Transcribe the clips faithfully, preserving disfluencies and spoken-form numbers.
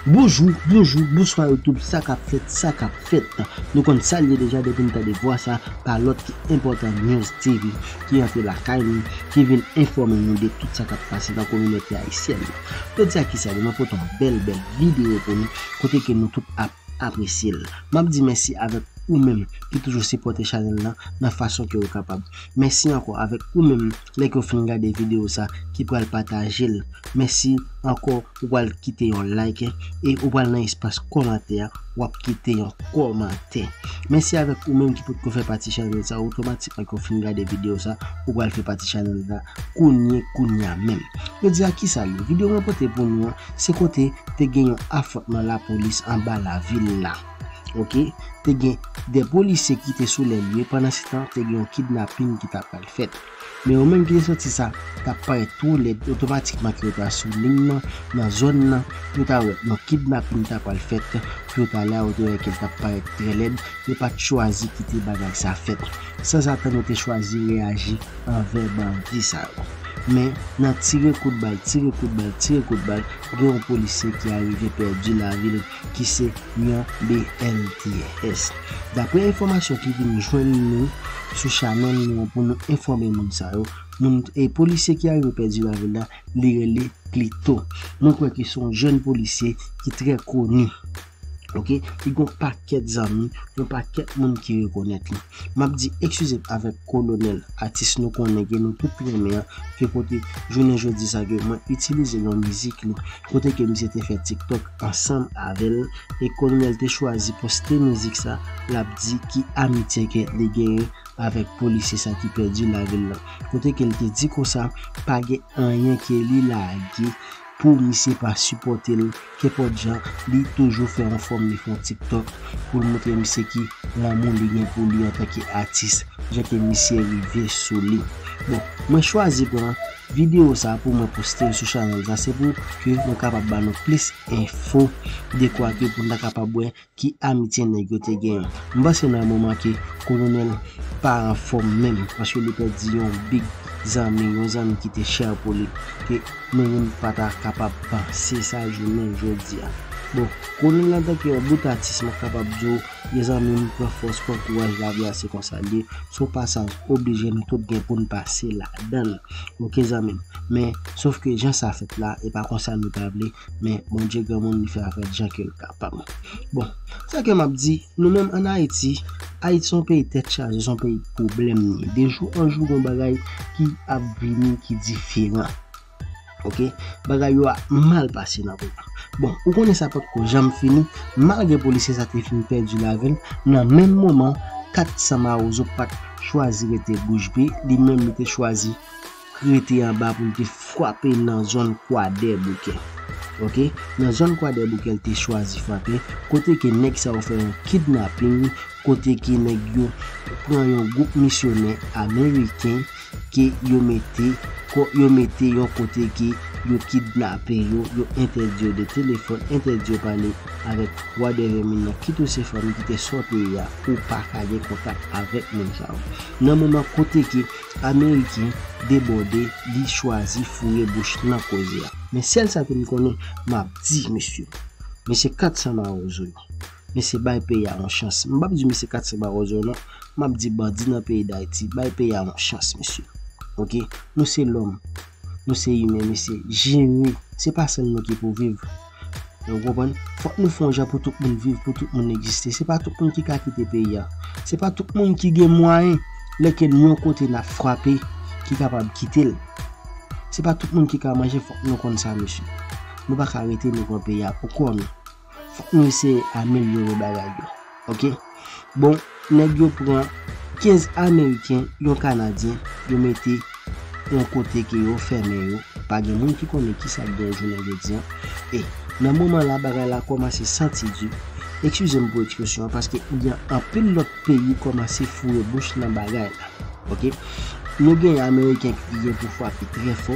Bonjou, bonjou, bonswa YouTube, sa k ap fèt, sa k ap fèt. Nou konn sa l ye deja, depi n tande vwa sa, pa lòt ki Enpòtan News T V, ki antre lakay nou, ki vin enfòme nou de tout sa k ap pase nan kominote ayisyèn nan. Jodi a kisa li, mwen pote yon bèl, bèl videyo pou nou, kote ke nou tout ap apresye l. M ap di mèsi avèk ou menm ki toujou sipòte chanèl lan nan fason ke ou kapab. Mèsi ankò avèk ou menm, lè ke w fin gade videyo sa, ki pral pataje l. Mèsi ankò, ou pral kite yon like e ou pral nan espas kòmantè a, w ap kite yon kòmantè. Mèsi avèk ou menm ki potko fè pati chanèl sa, otomatikman ke w fin gade videyo sa, ou pral fè pati chanèl la kounye, kounye a menm. Jodi a kisa li? Videyo mwen pote pou nou an, se kote te gen yon afwontman lapolis anba lavil la. Oke, te gen de polisye ki te sou lè l yo, pandan se tan, te gen yon kidnaping ki t ap pral fèt. Men yo menm ki te santi sa t ap parèt twò lèd, otomatikman ke yo ta sou liy nan, nan zòn nan, yo ta wè yon kidnaping ta pral fèt, pou yo ta la, yo te wè ke l t ap parèt trè lèd, yo pa t chwazi kite bagay sa fèt. Sanzatann, yo te chwazi reyaji anvè bandi sa yo. Men, nan tire kout bal, tire kout bal, tire kout bal, gen yon polisye ki arive pèdi lavi l, ki se yon B L T S. Daprè enfòmasyon ki vin jwenn nou sou chanèl nou an pou nou enfòme moun sa yo, moun, e polisye ki arive pèdi lavi l la, li rele Clito. Mwen kwè ke se yon jèn polisye ki trè koni. Oke, li gen yon pakèt zanmi, yon pakèt moun ki rekonèt li. M ap di eskize m avèk Kolonèl, atis nou konnen ke nou tout renmen an, ke kote jounen jodi sa ke mwen itilize yon mizik li, kote ke misye te fè TikTok ansanm avè l, e Kolonèl te chwazi poste mizik sa, l ap di ki amitye ke li genyen avèk polisye sa ki pèdi lavi l lan. Kote ke l te di konsa, pa gen anyen ke li lage pou misye pa sipòte l, kenpòt jan, li toujou fè yon fòm, li fè yon TikTok pou l montre misye ki lanmou li gen pou li antanke atis, jan ke misye rive sou li. Bon, mwen chwazi pran videyo sa pou mwen poste l sou chanèl sa, se pou ke mwen kapab ba nou plis enfo, dekwa ke pou n ta kapab wè ki amitye nèg yo te genyen. M panse nan moman ke Kolonèl pa anfòm menm, paske li pèdi yon big zanmi, yon zanmi ki te chè pou li, ke nou menm pa ta kapab panse sa jounen jodi a. Bon, Kolonèl antanke yon bout atis, mwen kapab di w, mezanmi, m pran fòs, pran kouraj, lavi a se konsa l ye, se yon pasaj oblije nou tout gen pou n pase ladan l. Oke, zanmi m. Men, sof ke jan sa fèt la, e pa konsa nou ta vle, men Bondye granmoun, li fè afè l jan ke l kapab. Bon, sa ke m ap di, nou menm ann Ayiti, Ayiti se yon peyi tèt chaje, se yon peyi pwoblèm li ye. De jou an jou, gen bagay ki ap vini ki diferan. Oke? Bagay yo ap mal pase nan peyi a. Bon, ou konnen sa potko janm fini, malgre polisye sa te fin pèdi lavi l, nan menm moman, kat san mawozo pa t chwazi rete bouch be, li menm li te chwazi rete anba pou l te frape nan zòn Kwadèboukè. Oke? Nan zòn Kwadèboukè, l te chwazi frape, kote ke nèg sa yo fè yon kidnaping, kote ke nèg yo pran yon gwoup misyonè ameriken ke yo mete, ko-, yo mete yon kote ke yo kidnape yo, yo entèdi yo de telefòn, entèdi yo pale avèk whatever moun nan, kit ou se fanmi, kit ou se fanmi, kit ou se fanmi, ou pa ka gen kontak avèk moun sa yo. Nan moman kote ke Ameriken debòde, li chwazi foure bouch nan koze a. Men sèl sa ke m konnen, m ap di, mesye, mesye kat san mawozo yo. Mesye bay peyi a yon chans. M p ap di mesye kat san mawozo non. M ap di bandi nan peyi Dayiti, bay peyi a yon chans, mesye. Oke? Nou se lòm. Nou se imen, mesye. Jere. Se pa sèl nou ki pou viv. Ou konprann? Fòk nou fè yon jan pou tout moun viv, pou tout moun egziste. Se pa tout moun ki ka kite peyi a. Se pa tout moun ki gen mwayen, lè ke n yon kote n ap frape, ki kapab kite l. Se pa tout moun ki ka manje, fòk nou konn sa, mesye. Nou pa ka rete nou pran peyi a pou kò nou. Fòk nou eseye amelyore bagay yo. Oke? Bon, nèg yo pran kenz Ameriken, yon Kanadyen, yo mete yon kote ke yo fèmen yo. Pa gen moun ki konnen kisa k gen jounen jodi a. E nan moman la, bagay la kòmanse santi di. Eskize m pou ekspresyon an, paske gen anpil lòt peyi kòmanse foure bouch nan bagay la. Oke? Nou gen Ameriken ki gen pou frape trè fò.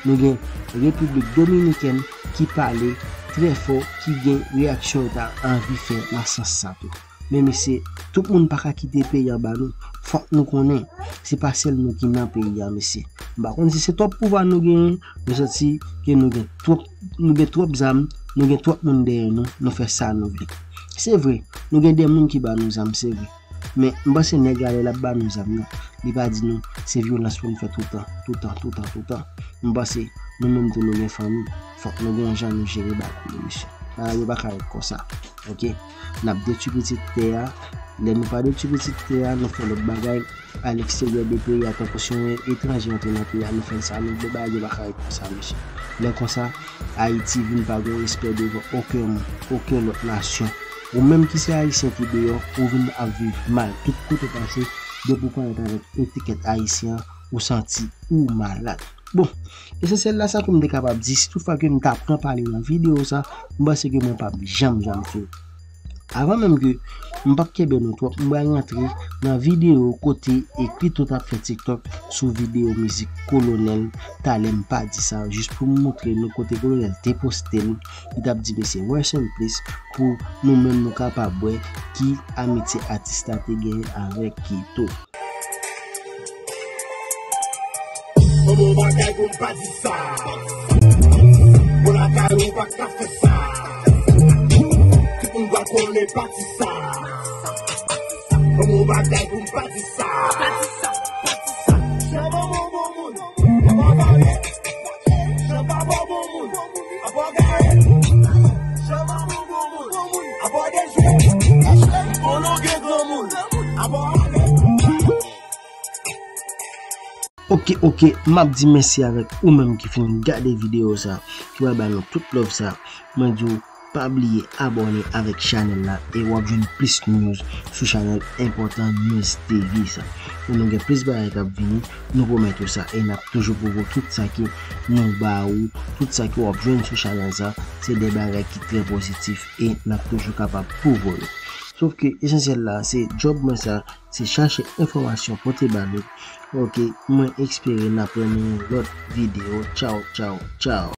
Nou gen Repiblik Dominikèn ki pale trè fò, ki gen reyaksyon yo ta anvi fè nan sans sa tou. Men mesye, tout moun pa ka kite peyi a ba nou. Fòk nou konnen, se pa sèl nou ki nan peyi a, mesye. M pa konn si se twòp pouvwa nou genyen, nou santi ke nou gen twòp, nou gen twòp zam, Nou gen twòp moun dèyè nou, nou fè sa nou vle. Se vre, nou gen de moun ki ba nou zam, se vre. Men, m panse nèg la, lè l ap ba nou zam nan, li pa di nou se vyolans pou n fè toutan, toutan, toutan, toutan. M panse, nou menm tou, nou gen fanmi. Fòk nou gen yon jan nou jere bagay yo, mesye. Bagay yo pa ka ret konsa. Oke? N ap detwi pitit tè a. Lè nou pa detwi pitit tè a, nou fè lòt bagay a leksteryè de peyi a, tankou si yon etranje antre nan peyi a, nou fè l sa nou vle, bagay yo pa ka ret konsa, mesye. Lè konsa, Ayiti vin pa gen respè devan okenn moun, okenn lòt nasyon. Ou menm ki se ayisyen ki deyò, ou vin ap viv mal. Tout kote w pase, depi w parèt avèk etikèt ayisyen an, ou santi ou malad. Bon, esansyèl la sa ke m te kapab di, si tout fwa ke m ta pran pale nan videyo sa, m panse ke mwen p ap janm, janm fini. Avan menm ke m p ap kenbe nou twòp, m pral rantre nan videyo kote e K-Pito t ap fè TikTok sou videyo mizik Kolonèl. Talè m pa di sa, jis pou m montre nou kote Kolonèl te poste l, li t ap di mesye rest in peace pou nou menm nou kapab wè ki amitye atis la te genyen avèk K-Pito. Bon, bon bagay pou m pa di sa. Bon, lakay ou pa ka fè sa. Tout moun pral konnen pati sa. Bon, bon bagay pou m pa di sa. Jan pa bon bon moun, apa gade. Jan pa bon bon moun, apa gade. Jan pa bon bon moun, apa dejwe. Kono gen granmoun, apa gade. Oke, oke, m ap di mèsi avèk ou menm ki fin gade videyo sa, ki pral ba nou tout love sa. Mwen di w, pa bliye abòne avèk chanèl la e w ap jwenn plis news sou chanèl enpòtan News T V sa. E nou gen plis bagay k ap vini, nou pwomèt ou sa. E n ap toujou pwouve w tout sa ke nou ba ou, tout sa ke w ap jwenn sou chanèl sa, se de bagay ki trè pozitif e n ap toujou kapab pwouve w yo. Sof ke esansyèl la, se djòb mwen sa, se chache enfòmasyon pote ba nou. Oke, mwen espere n ap wè nan yon lòt videyo. Tchaw, tchaw, tchaw.